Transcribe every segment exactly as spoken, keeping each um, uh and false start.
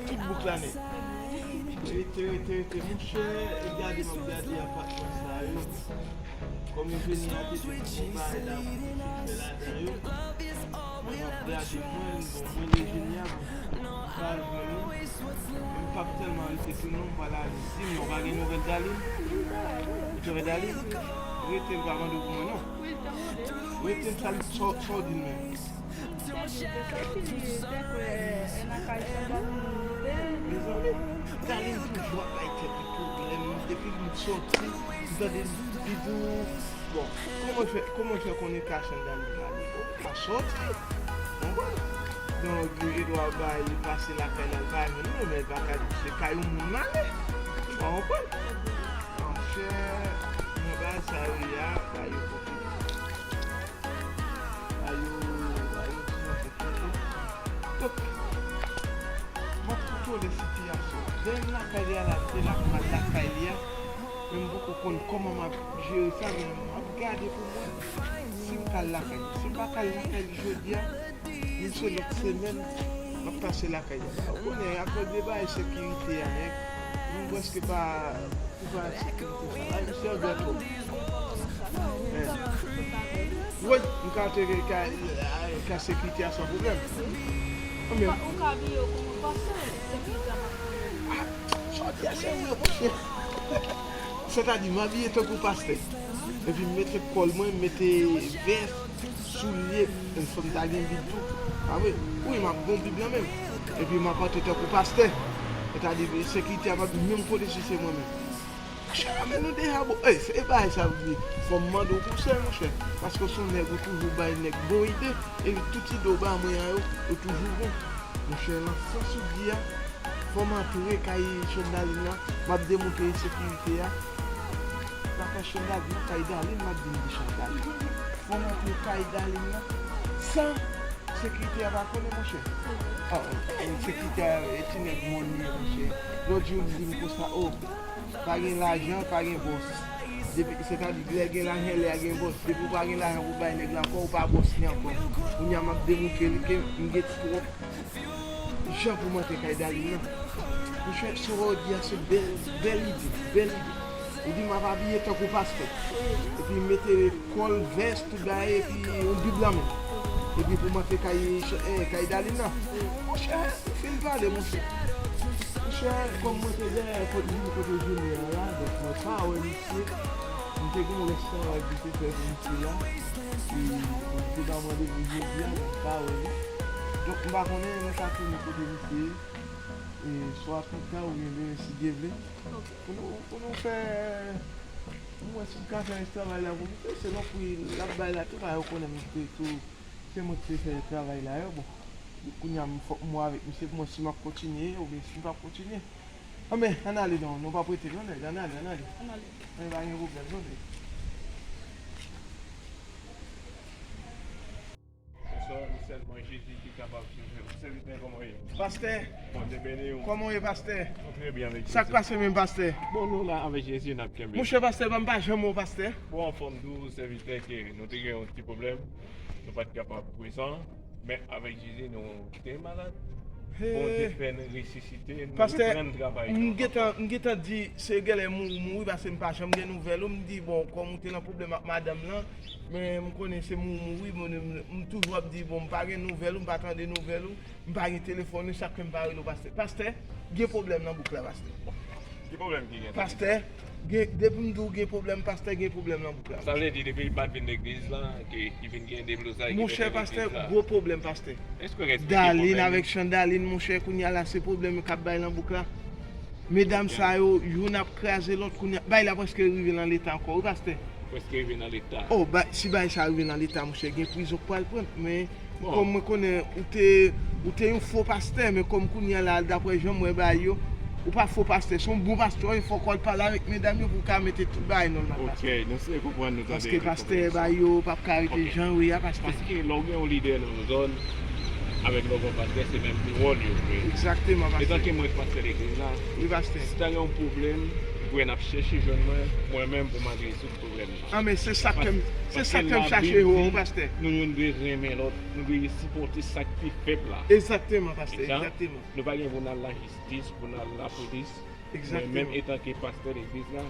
Tout bouk la nèt. Rete, rete, rete, monchè, e gade m ap gade apatman sa yo. Kòm enjenyè a te di m gon bagay la pou m fè ladan yo. Mwen m ap gade mwen, bon, mwen enjenyè a, bon, m pa jwenn li. Men m p ap tèlman rete tou non, m pral ale. Di m non, pa gen nouvèl Darline? Ou te wè Darline? Rete, l pa mande w pou mwen non. Rete, m sa l, sa w, sa w di l menm? Sa w di l, se sa ki li te kwè, e nan kay Chandalin li te. Mezanmi, Darline toujou ap bay tèt li pwoblèm. Depi m soti, m tande li di tou, bon, kòman fè, kòman fè konnen ka Chandalin ale? Bon, pa soti. Konprann? Donk, li gendwa bay, li pase lakay la, li pa jwenn nou, men li pa ka di se kay yon moun l ale. Ou pa konprann? Monchè, nan bagay sa yo ye a, ba yo konprann. Ayo, ayo, ti mwen fè kòkò. Donk, m ap kontwole sitiyasyon an. Lè m lakay li a la, se la m al lakay li a. Men m poko konn kòman m ap jere sa, men m ap gade pou m wè si m ka al lakay li. Si m pa ka al lakay li jodi a, men se lòt semèn, m ap pase lakay li a. Ou konnen, akoz de bagay sekirite a, nèg, m prèske pa Ou pa sekirite sa. Ay, misye anglè twòp. Eh. Wi, m ka antre ka, ka sekirite a san pwoblèm. Ou ka, ou ka abiye w kòman pastè, sekirite a p ap konnen. Ah, sa w di a se vre, monchè. Sètadi, m abiye tankou pastè. Epi m mete kòl mwen, m mete vès, soulye, fò m ta gen Bib tou. Pa vre? Wi, m ap gen Bib lan menm. Epi m ap antre tankou pastè. Sètadi, sekirite a p ap menm kote si se mwen menm. Monchè, men nou deja bon. Ey, se bagay sa vle di. Fò m mande w konsèy, monchè. Paske w se yon nèg ou toujou bay nèg bon ide. Epi tout ide w ba mwen an yo, yo toujou bon. Monchè, nan sans ou di a, fò m antre kay Chandalin nan, m ap demonte ensekirite a. Lakay Chandalin nan, kay Darline, m ap vin di Chandalin. Fò m antre kay Darline nan, san sekirite a pa konnen, monchè. Ah, eh, sekirite a, eh, ti nèg mòn li ye, monchè. Lòt jou, li di m konsa, oh, pa gen lajan, pa gen bòs. Depi, sètadi, lè gen lajan, lè a gen bòs. Depi w pa gen lajan pou bay nèg la ankò, ou pa bòs li ankò. Kounye a, m ap demouke li ke m gen twòp jan pou m antre kay Darline nan. Monchè, sa w di a se bèl, bèl ide, bèl ide. Ou di m ap abiye tankou pastè. Epi m mete kòl, vès, tout bagay, epi yon Bib lan men. Epi pou m antre kay, eh, kay Darline nan. Monchè, fin pale, monchè. Monchè, kòm mwen te dèyè kote, vin kote Junior la, donk mwen pa wè misye. M te gen yon lòt travay pou te fè pou misye la. E, m te ba w randevou jodi a, men m pa wè li. Donk, m pa konnen, mwen ka tounen kote misye. E, swa pita oubyen demen, si Dye vle. Ok. Pou nou, pou nou fè, pou mwen, si m ka fè travay la pou misye, selon pri l ap bay la tou, pa yo konnen misye tou. Se mwen ki te fè travay la yo, bon. Kounye a, m fòk m wè avèk misye pou mwen si m ap kontinye oubyen si m p ap kontinye. Anben, ann ale non, nou p ap rete non, nèg, ann ale, ann ale. Ann ale. Ann, pa gen pwoblèm non, nèg. Sèlman Jezi ki kapab sove w. Sèvitè, kòman w ye? Pastè, Bondye beni w. Kòman w ye, pastè? Nou trè byen avèk Jezi. Sa k pase menm, pastè? Bon, nou la avèk Jezi, n ap kenbe. Monchè, pastè, pa m pa janm wè w, pastè. Bon, anfòm tou, sèvitè, ke nou te gen yon ti pwoblèm. Nou pa t kapab prezan, men avèk Jezi, nou te malad. He. Bondye fè n resisite, nou reprann travay nou ankò. Pastè, m gentan, m gentan di, se genlè mouri, mouri, paske m pa janm gen nouvèl ou. M di, bon, kòm ou te nan pwoblèm ak madanm lan, men m konnen se mouri, mouri, m, m, m toujou ap di, bon, m pa gen nouvèl ou, m pa tande nouvèl ou. M pa gen telefòn ou, sa k fè m pa rele w, pastè. Pastè, gen pwoblèm nan bouk la, pastè. Ki pwoblèm ki gen? Pastè, gen, depi m di w gen pwoblèm, pastè, gen pwoblèm nan bouk la. Sa vle di, depi li pa t vin legliz la, ke li vin gen deblozay ki fè legliz la? Monchè, pastè, gwo pwoblèm, pastè. Èske w ka eksplike pwoblèm? Darline avèk Chandalin, monchè, kounye a la, se pwoblèm yo k ap bay nan bouk la. Medam sa yo, youn ap kraze lòt, kounye a, bay la prèske rive nan leta ankò, wi, pastè. Prèske rive nan leta. Oh, ba, si bagay sa rive nan leta, monchè, gen prizon k pral pran, men kòm mwen konnen ou te, ou te yon fo pastè, men kòm kounye a la, daprè jan m wè bagay yo, ou pa fo pastè, se yon bon pastè, fòk w al pale avèk medam yo pou w ka mete tout bagay nòmal, pastè. Ok, nou se konprann nou tande. Paske pastè, bagay yo p ap ka rete jan yo ye a, pastè. Paske lè w gen yon lidè nan yon zòn, avèk lòt pastè, se menm wòl yo jwe. Egzakteman, pastè. Etanke mwen k pastè legliz la, wi, pastè, si ta gen yon pwoblèm, Wè n ap chèche jwenn mwen, mwen menm pou m al rezoud pwoblèm nan. Ah, men se sa ke m, se sa ke m chache yo, pastè. Nou youn dwe renmen lòt, nou dwe sipòte sa k pi fèb la. Egzakteman, pastè, egzakteman. Nou pa gen pou n al lajistis, pou n al lapolis. Mwen menm, egzakteman, etanke pastè legliz la,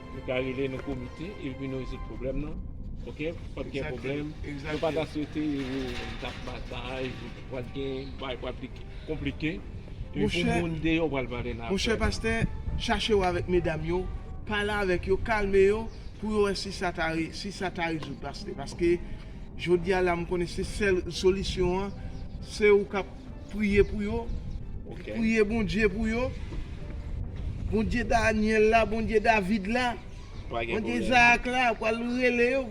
nou ka rele nou komite epi nou rezoud pwoblèm nan. Oke? Pa t gen pwoblèm. Nou pa ta swete, eh, n t ap batay, pral gen bagay pral pli konplike. Epi pou moun deyò pral pale nan afè. Monchè pastè, chache w avèk medam yo, pale avèk yo, kalme yo, pou yo wè si sa ta re-, si sa ta rezoud, pastè. Paske jodi a la, m konnen se sèl solisyon an, se ou k ap priye pou yo, oke, priye Bondye pou yo. Bondye Danyèl la, Bondye David la, Bondye Izarak la, pral rele yo.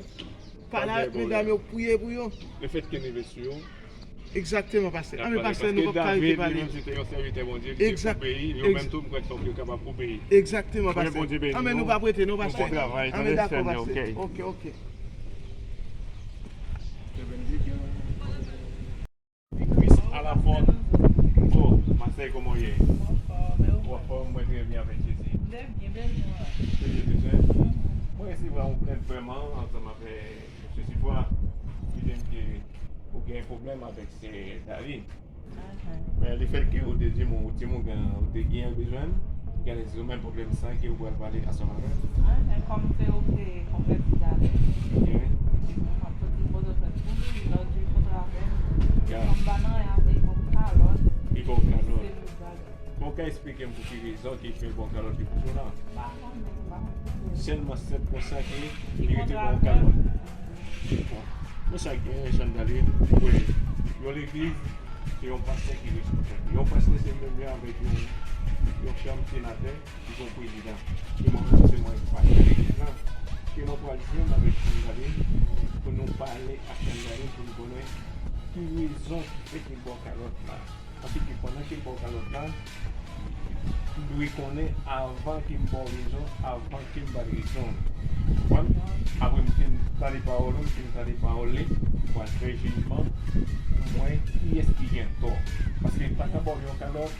Pale avèk medam yo, priye pou yo. Lefètke n rive sou yo. Egzakteman, pastè. Anben, pastè, nou p ap ka rete pale. Li menm, se te yon sèvitè Bondye, li te pou peyi, li menm tou, m kwè se yon moun ki kapab pou peyi. Egzakteman, pastè. Anben, nou p ap rete, non, pastè. Bon travay, anben, dakò, pastè. Oke, oke. Kris a la pòt. Oh, ma sè, kòman w ye? Ou anfòm, mwen trè byen avèk Jezi. Trè byen, bèl mwen. Trè byen, mwen. Mwen resevwa yon plent vrèman ansanm avèk mesye Sifwa. Li di m ke ou gen pwoblèm avèk sè Daline. Men lefètke ou te di m ou timoun ou te gen bezwen, gen rezon menm pwoblèm sa ke ou pral pale ansanm avè m. Anfen, kòm se ou te konvèti talè. Ok. Ou di m ap soti Pòtoprens pou vini, lè w di kontre avè m. Kòm m pa nan anyen avè l, bon, kalòt. Li ba w kalòt. Se lòt bagay. Bon, ou ka eksplike m pou ki rezon ki fè l ba w kalòt li pou jou la? M pa konnen, m pa konnen. Sèlman senp konsa ke li rete ba w kalòt. Bon, men sa k genyen, Chandaline, ou wè, yon legliz, se yon pastè ki responsab. Yon pastè se menm jan avèk yon, yon chanm senatè ki gon prezidan. E mwen menm, se mwen ki pastè legliz la. Ke nou pral jwenn avèk Chandaline pou nou pale ak Chandaline pou nou konnen ki rezon ki fè ke l ba w kalòt la. Paske pandan ke m ba w kalòt la, m dwe konnen avan ke m ba w rezon, avan ke m ba l rezon. Konprann? Apre m fin tande pawòl ou, m fin tande pawòl li, m pral fè jijman pou m wè kiyès ki gen tò. Paske m pa ka ba w yon kalòt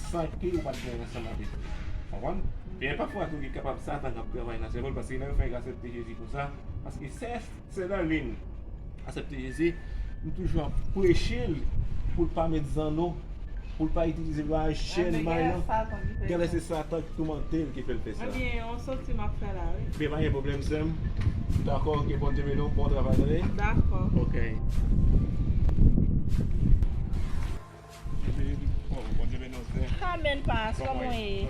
san ke ou pa t gen ansanm avèk li. Konprann? Gen pafwa tou ki kapab Satan k ap travay nan sèvo l, paske lè yo fè l aksepte Jezi konsa, paske sè Sè Darline aksepte Jezi, m toujou ap preche l pou l pa met zanno, pou l pa itilize bagay chèn, may lan. Genlè se Satan ki toumante l ki fè l fè sa. Ebyen, yon soti m ap fè la, wi. Men pa gen pwoblèm, sè m. M dakò, ke Bondye beni w, bon travay, tande? Dakò. Ok. Amèn, pas, kòman w ye?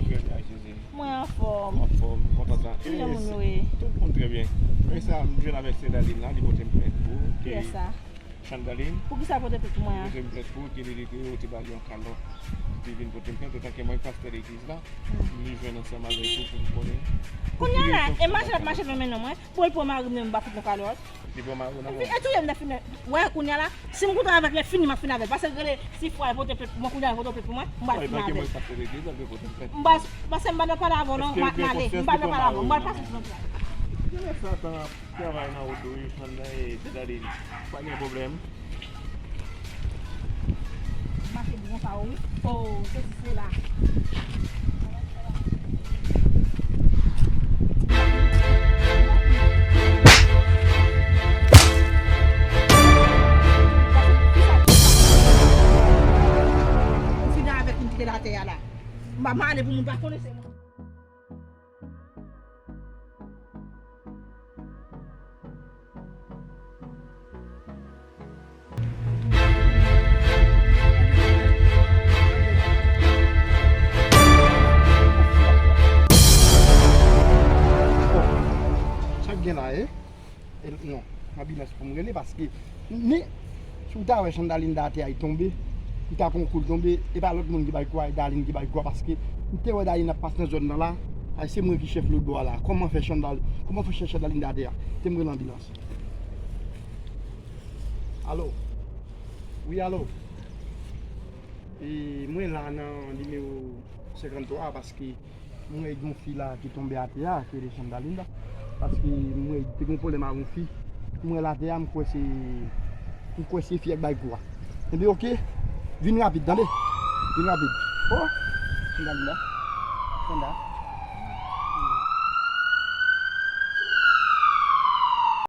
Mwen anfòm. Anfòm, kontan sa. Kijan moun yo ye? Tout moun trè byen. Men sa, m jwenn avèk sè Darline la, li pote m plent pou ou. Kiyès sa? Chandaline. Poukisa l pote plent pou mwen an? Li pote m plent pou ou, ke li di ke ou te ba l yon kalòt. Li vin pote m plent, otan ke mwen pastè legliz la, m vin jwenn ansanm avèk ou pou m konnen. Kounye a la, e mache l ap mache nan men nonm mwen. Bon, li pran mari m, men m pa fout nou kalòt. Li pran mari w nan men w. E touye m nan fini. Wè, kounye a la, si m kontre avèk li, fini, m ap fini avè l. Pase l rele Sifwa, pote plent pou mwen, kounye a, pote plent pou mwen, m pral fini avè l. M pa, pase m pa nan pale avè w non, m ale, m pa nan pale avè w, m pral pase sou kontra. Genlè Satan ap travay nan wout ou wi, Chandaline, e, Chandaline. Pa gen pwoblèm. Mache bon pa ou wi. Oh, sesi sela. Ou fini avèk m kite l atè a la. M pa male pou moun pa konnen se mwen. Sa k gen la, e? E, non, anbilans pou m rele, paske ni, si w ta wè Chandaline atè a, li tonbe, li ta pran kou, l tonbe, e pa lòt moun ki bay kou a, e Darline ki bay kou a, paske m te wè Darline ap pase nan zòn nan la, ay se mwen ki chèf lòt bò a la. Kòman fè Chandaline, kòman fè chèf Chandaline atè a? Te m rele anbilans. Alo? Wi, alo? E mwen la nan nimewo senkanntwa a, paske m wè gen yon fi la ki tonbe atè a, ki rele Chandaline la. Paske m wè te gen yon pwoblèm ak yon fi. M wè l atè a, m kwè se, m kwè se fi a k bay kou a. Enben, oke, vin rapid, tande? Vin rapid. Oh, Chandaline la. Chanda.